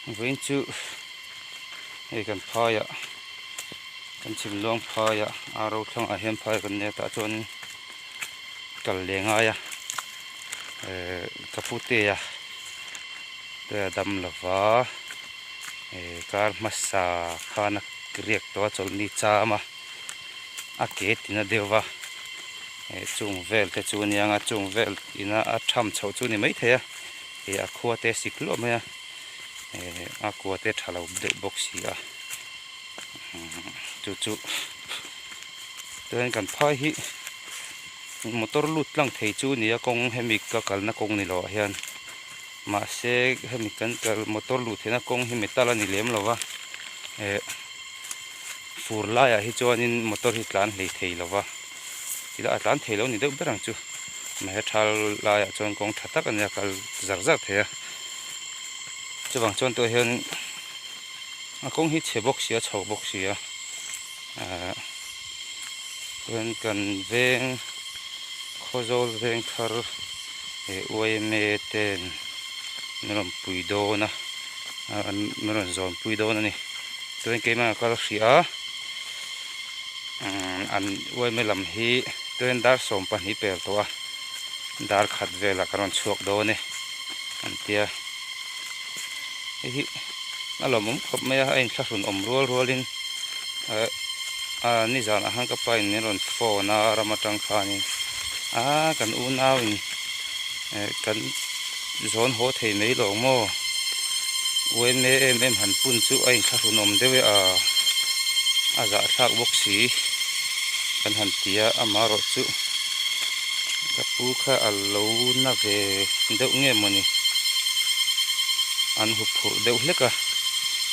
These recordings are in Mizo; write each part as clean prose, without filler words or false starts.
Vawiin chu hei kan phaiah kan chhim luang phaiah a ro thlangah hian phai kan nia tah chuan kal leh ngai a ehh ka putea te a dam lova ehh kar hmasa khan a riak tawh a chawlhni cham a a ke tina deuh va ehh chung vel te chu a nia ang a chung vel ina a tham chhoh chu a ni maithei a. Ih a khua te sik luah mai a eh a kua te tha lo deuh bawk si a chu chu chuan kan phai hi motor lut tlang thei chu a ni a kawng hemi ka kalna kawng ni loh ah hian mahse hemi kan kal motor luh theihna kawng hi metal a ni lem lo va eh fur laiah hi chuanin motor hi tlan hlei thei lo va. Tila a tlan thei lo ni deuh ber ang chu. Mahse thal laiah chuan kawng tha tak a nia kal zar zar thei a. Chuvang chuan tawh hian a kawng hi chhe bawk si a chho bawk si a. Ahh chuan kan veng Khawzawl veng thar eh yma ten min rawn pui dawn a min rawn zawn pui dawn a ni. Chuan keimah ka kal hrih a. An uaime lam hi train dar 12 pel tawh a, dar khat velah kan rawn chhuak dawn e an tia. Hei hi a lawmawm khawp mai a, a inthlahrun awm rual rualin ah nizanah khan ka pa in min rawn phone a ram atang khanin ah kan unau in kan zawn haw thei mai lo maw uaime em em han pun chu a inthlahrun awm deuh e a a zahthlak bawk si kan han ti a amaherawh chu ka pu kha a lo na ve deuh nge mawni an hup phurh deuh hlek a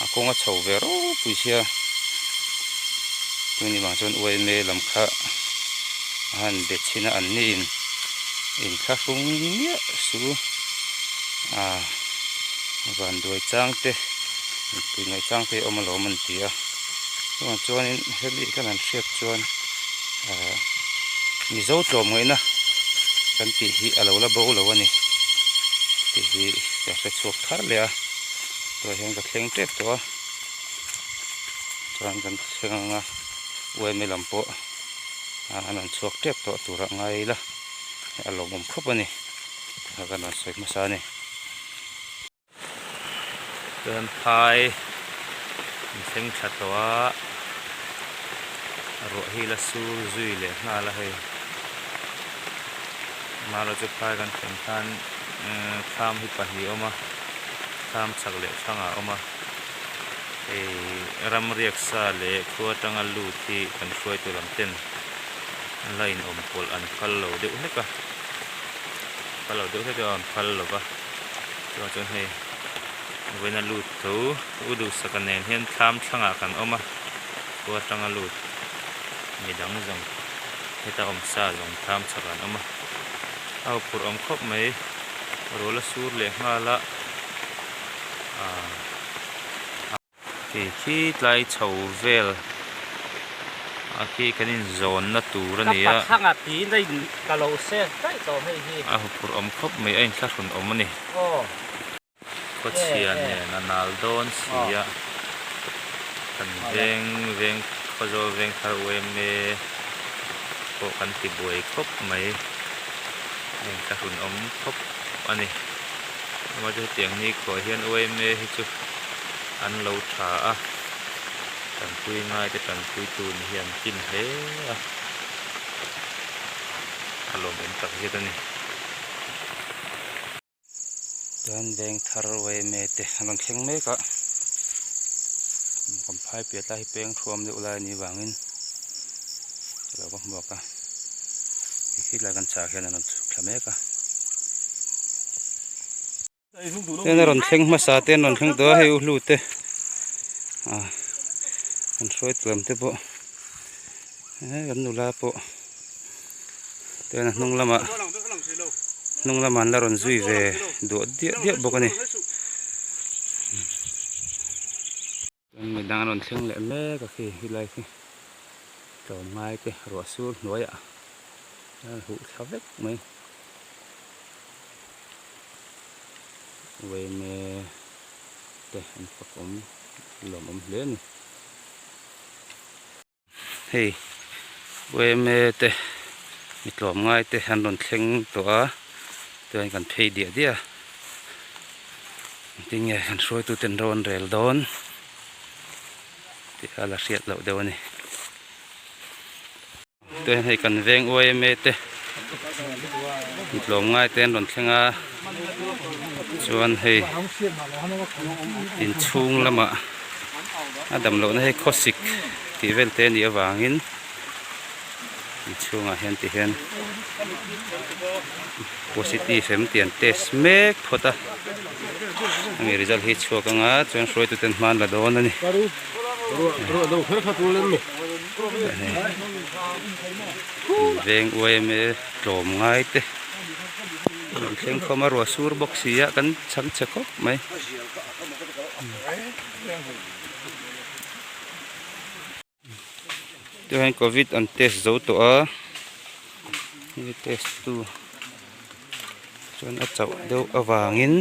a kawng a chho ve ropui sia tuni vang chuan uaime lam kha a han bet chhin a an niin. Inthlahrung miah suh a vanduai chang te mipui ngaih chang te awm alawm an ti a chuvang chuanin hemi kan han hriat chuan ahh mizo tlawmngaihna kan tih hi a lo la bo lo a ni tih hi ka hre chhuak thar leh a tunah hian ka thleng tep tawh a chuan kan thleng anga uaime lam pawh. An rawn chhuak tep tawh turah ngai ila a lawmawm khawp a ni kha kan rawn sawi hmasa a ni. Chuan phai an thleng tha tawh a, ruah hi la sur zui leh nghal a hei. Amaherawhchu chu phai kan thlen khan thlam hi pahnih a awm a, thlam chak leh thlang ah a awm a. Hei ram riak sa leh khua atanga lut hi kan hruaitu lam ten an la inawm pawlh an phal lo deuh hlek a, phal lo deuh hlek a an phal lo va, chuvang chuan hei vawiina lut tho u duhsaka nen hian thlam thlangah kan awm a, khua atanga lut midang zawng heta awm sa zawng thlam chhakah an awm a, a huphurh awm khawp mai rual a sur leh nghal a. Khi khi tlai chho vel a khi kan inzawnna tur a ni a. Ka pathlang a tiin a in ka lo save daih tawh hei hi. A huphurh awm khawp mai a inthlahrun awm a ni. Aw. Khawchhia nen a nal dawn si a. Kan veng veng Khawzawl veng thar UMA pawh kan ti buai khawp mai. A inthlahrun awm khawp a ni. Amah chu hetiang ni khuah hian UMA hi chu an lo tha a, tanpui ngaite tanpuitu ni hi an tlin hle a, a lawmawm tak zet a ni. Chuan veng thar UMA te an rawn thleng mek a, kan phai piah lai hi peng thuam deuh lai a nih vangin ka lo va hmuak a, khilai kan chah hian an rawn chhuk thla mek a. Ten a rawn thleng hmasa te an rawn thleng tawh a hei u hlu te ah an hruai tluam te pawh eh kan nula pawh ten a hnung lamah hnung lamah an la rawn zui ve duah diah diah bawk a ni. Midang an rawn thleng leh mek a khi helai khi tlawmngai te ruah sur hnuaiah a huh thla vek mai uaime te an fakawm lawmawm hle a ni. Hei yma te mi tlawmngai te an rawn thleng tawh a chuan kan phei diah diah a engtin nge kan hruaitu ten ro an rel dawn tih kha la hriat loh deuh a ni. Chuan hei kan veng yma te mi tlawmngai te an rawn thleng a chuan hei inchhung lamah a dam lohna hi khawsik tih vel te a nih avangin inchhungah hian ti hian positive em tih an test mek phawt a hemi result hi chhuak anga chuan hruaitu ten hma an la dawn a ni. Veng yma tlawm ngai te an thleng khawm a ruah sur bawk si a kan chhang chhe khawp mai. Tihian covid an test zo tawh a hei test tu chuan a chauh deuh avangin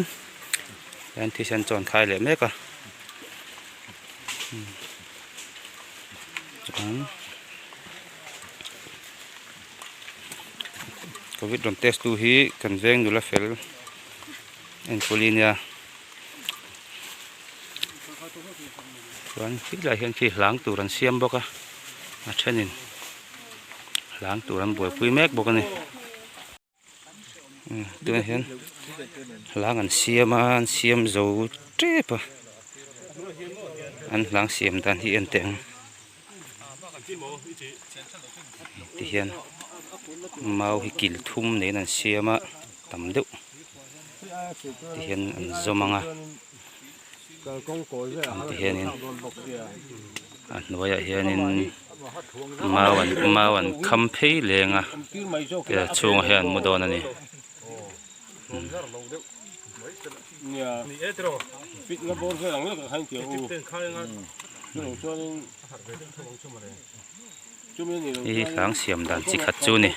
hian thisen chu an khai leh mek a. Chuan covid rawn test tu hi kan veng nula fel enkawl i nia chuan khilaiah hian khi hlang tur an siam bawk a a thenin hlang tur an buaipui mek bawk a ni. Tunah hian hlang an siam a an siam zo tep a an hlang siam dan hi en teh ang tihian mau hi kil thum nen an siam a tam deuh tihian an zawm ang a tihianin a hnuaiah hianin mau an mau an kham phei leng a a chhungah hian an mu dawn a ni. Hei hi hlang siam dan chi khat chu a ni.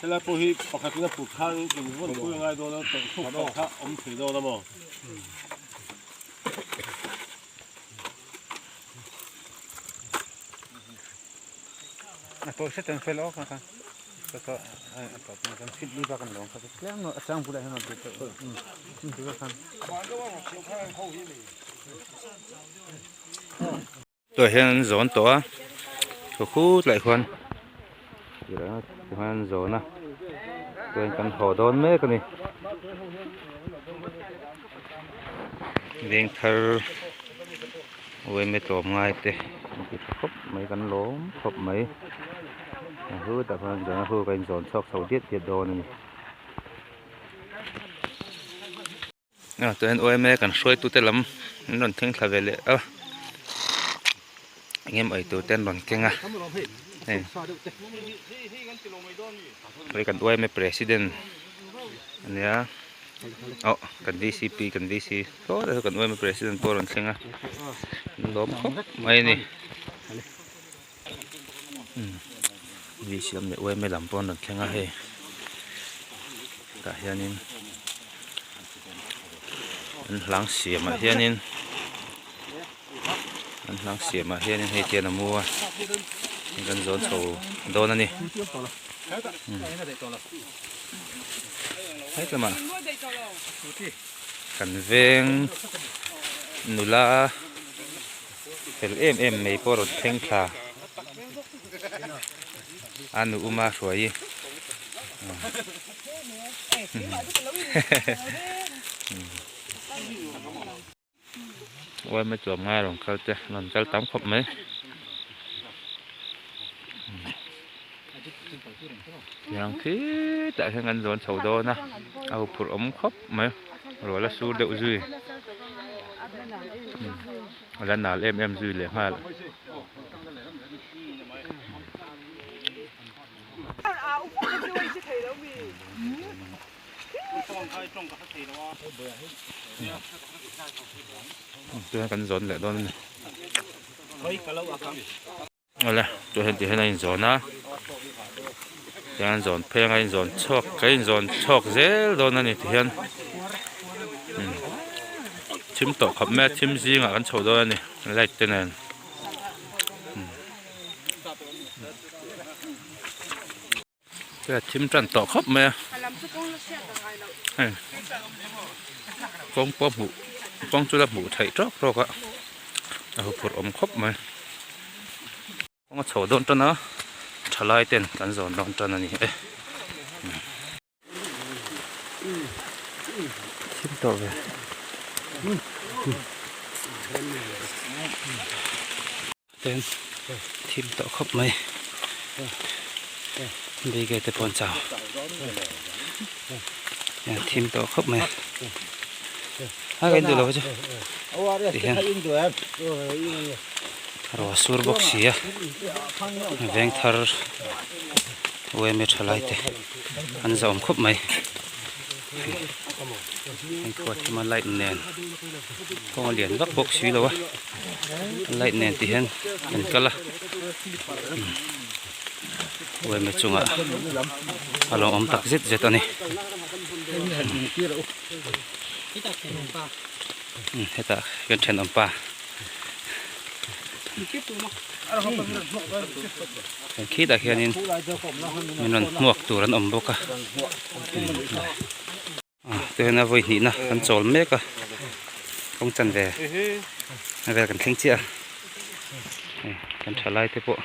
Helai pawh hi pakhatin a put khan in vawn pui a ngai dawn a, tawlh thluk pawh kha awm thei dawn a maw? A tawlh hret an fel awk a kha ka ka a tawp na kan fit li bak an lawm kha tlem a chang bulah hian rawn ti tawh um ti khan. Tah hian an zawn tawh a khaw khut lai khuan tihian an zawn a chuan kan haw dawn mek a ni vengthar yma tlawm ngai te an ti tha khawp mai kan lawm khawp mai a hutah khuan an zawn a hu ka inzawn chhuak chho diat diat dawn a ni. Ah chuan yma kan hruaitute lam an rawn thleng thla ve leh a eng emaw eitur te an rawn keng a hei hei kan yma president a nia aw kan vcp kan vc saw kan yma president pawh a rawn thleng a an lawm khawp mai a ni vc lam leh yma lam pawh an rawn thleng a hei tah hianin an hlang siamah hianin an hlang siamah hianin hei tian a mu a hei kan zawn chho dawn a ni hetlama kan veng nula fel em em mai pawh rawn thleng thla a nu uma hruai uaima chuam ngai rawn kal te rawn kal tam khawp mai tiang khitah hian kan zawn chho dawn a a huphurh awm khawp mai ruah la sur deuh zui. A la nal em em zui leh nghal. Chuan kan zawn leh dawn a ni. Awle tah hian tihian a inzawn a tihian an zawn pheng a inzawn chhuak a inzawn chhuak zel dawn a ni tihian. Thim tawh khawp mai a thim zingah kan chho dawn a ni light te nen. Hei a thim tan tawh khawp mai a hei kawng pawh hmuh kawng chu la hmuh theih tawk tawk a a huphurh awm khawp mai kawng a chho dawn tan a thalai ten kan zawn dawn tan a ni e. Thim tawh ve ten thim tawh khawp mai bike te pawh an chau thim tawh khawp mai a ka in duh lo chu tihian ruah sur bawk si a veng thar uaime thalai te an zahawm khawp mai heng khua thima light nen kawng a lian vak bawk si lo a light nen ti hian an kal a uaime chungah a lo awm tak zet zet a ni hetah kan thenawm pa. Khitah khianin min rawn hmuak tur an awm bawk a tihian a vawi hnihna kan chawl mek a kawng chan ve vel kan thleng chiah a hei kan tha lai te pawh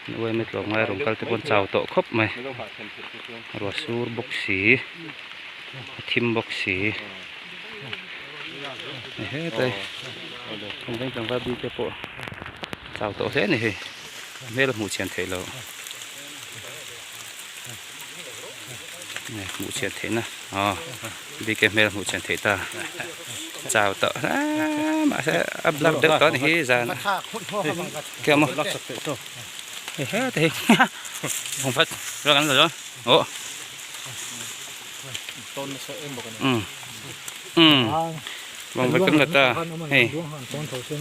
an uaime tlawm ngai rawn kal te pawh an chau tawh khawp mai ruah sur bawk si a thim bawk si. Hetlai kan veng tlangval bik te pawh chau tawh hle a ni hei a hmel a hmuh chian theih loh hmuh chian theih na aw bike hmel a hmuh chian theih ta chau tawh hle mahse a blur deuh tawh a ni hi zan keng maw hei heta hi aw. Bang vek kan la ta hei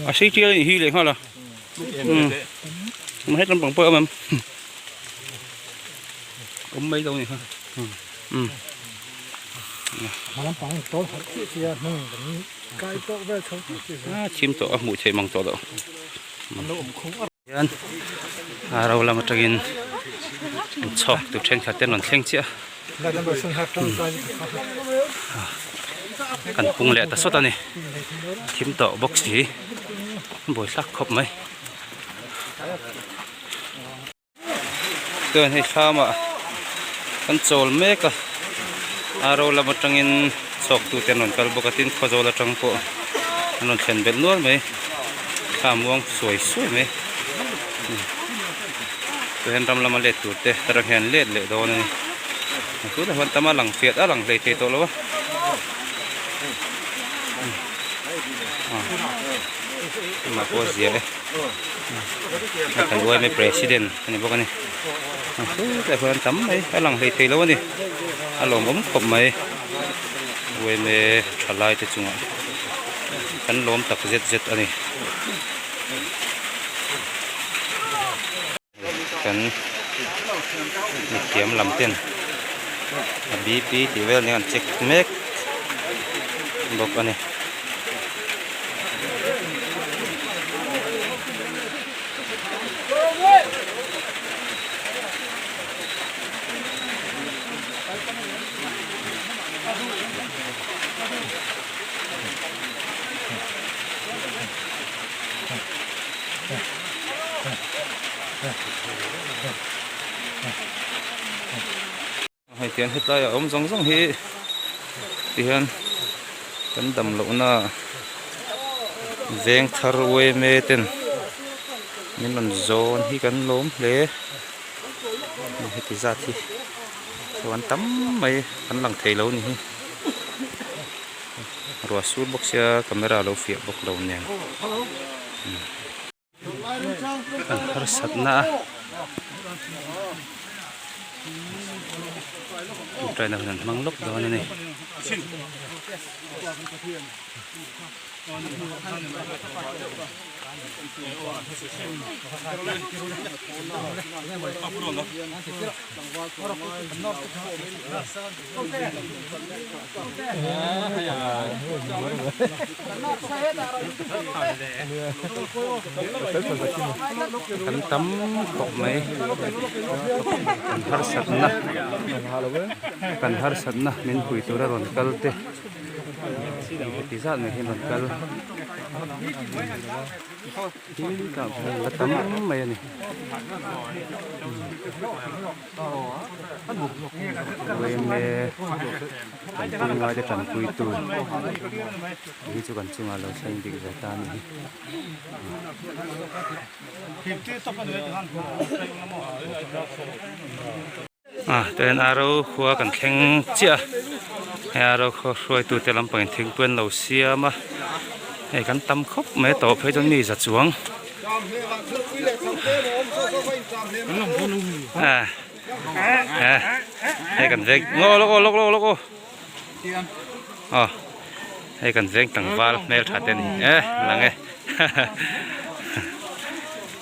a sei tial anih hi leh nghal a um het lampang pawh a awm em awm mai lo a ni kha um a thim tawh a hmuh theih mang tawh loh hian a ro lam atangin chhawk tur thenkhat te an rawn thleng chiah a kan pung leh ta sawt a ni thim tawh bawk si buai hlak khawp mai chuan hei thlamah kan chawl mek a a ro lam atangin chhawk tute an rawn kal bawk a tin khawzawl atang pawh an rawn thlen belh nual mai thla muang suai suai mai chuan ram lama let tur te tarang hian let leh dawn a ni tunah hian tam a lang fiah a lang hlei thei tawh lo a amah pawh a zia e. Kan yma president a ni bawk a ni hetah hian tam mai a lang hlei thei lo a ni a lawmawm khawp mai yma thalai te chungah kan lawm tak zet zet a ni kan mithiam lam ten a bp tih vel nen an check mek bawk a ni. Hei tiang hetlai a awm zawng zawng hi tihian kan dam lohna veng thar uaime ten min rawn zawn hi kan lawm hle heti zat hi chuan tam mai kan lang thei lo a ni hi ruah sur bawk sia camera lo fiah bawk lo nen. An harsatna a tawngtaina hun an hmang lawk dawn a ni. Kan tam khawp mai kan harsatna kan harsatna min hui tura rawn kal te heti zat mai hian rawn kal tah hian la tam mai a ni. Tanpui ngai te tanpui tu hi chu kan chungah lo thleng dik ve ta a ni hi. Ah tihian aro khua kan thleng chiah a hei aro khua hruaitu te lampangin thingpui an lo siam a hei kan tam khawp mai a tawh phei chuan mi za chuang. Hei kan veng ngaw lawk aw lawk lawk lawk aw aw hei kan veng tlangval hmel tha te a ni e lang e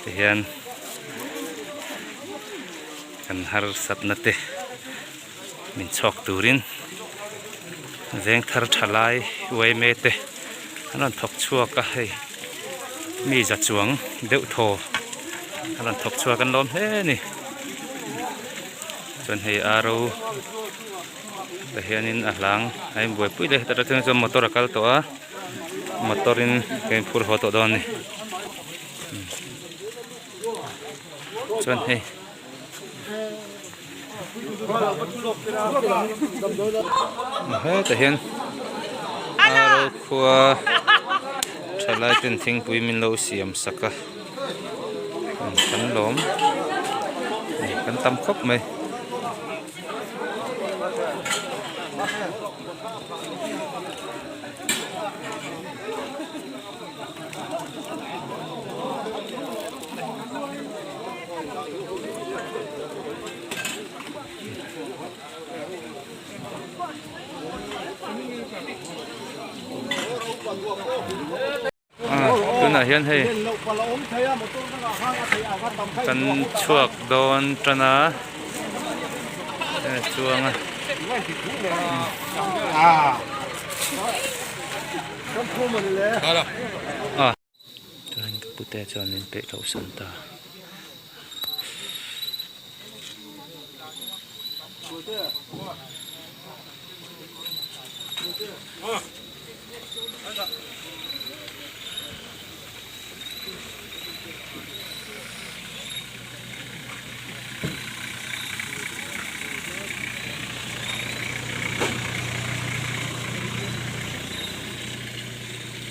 tihian kan harsatna te min chhawk turin veng thar tha lai uaime te an rawn thawk chhuak a hei mi za chuang deuh thaw an rawn thawk chhuak an lawm hle a ni chuan hei aro tah hianin a hlang a inbuaipui leh heta tang chuan motor a kal tawh a motor in ka inphur haw tawh dawn a ni chuan hei. Hetah hian aro khua thalai ten thingpui min lo siam sak a kan lawm kan tam khawp mai. Tunah hian hei kan chhuak dawn tan a chuang a. Chuan ka pute chuan min peih loh san ta.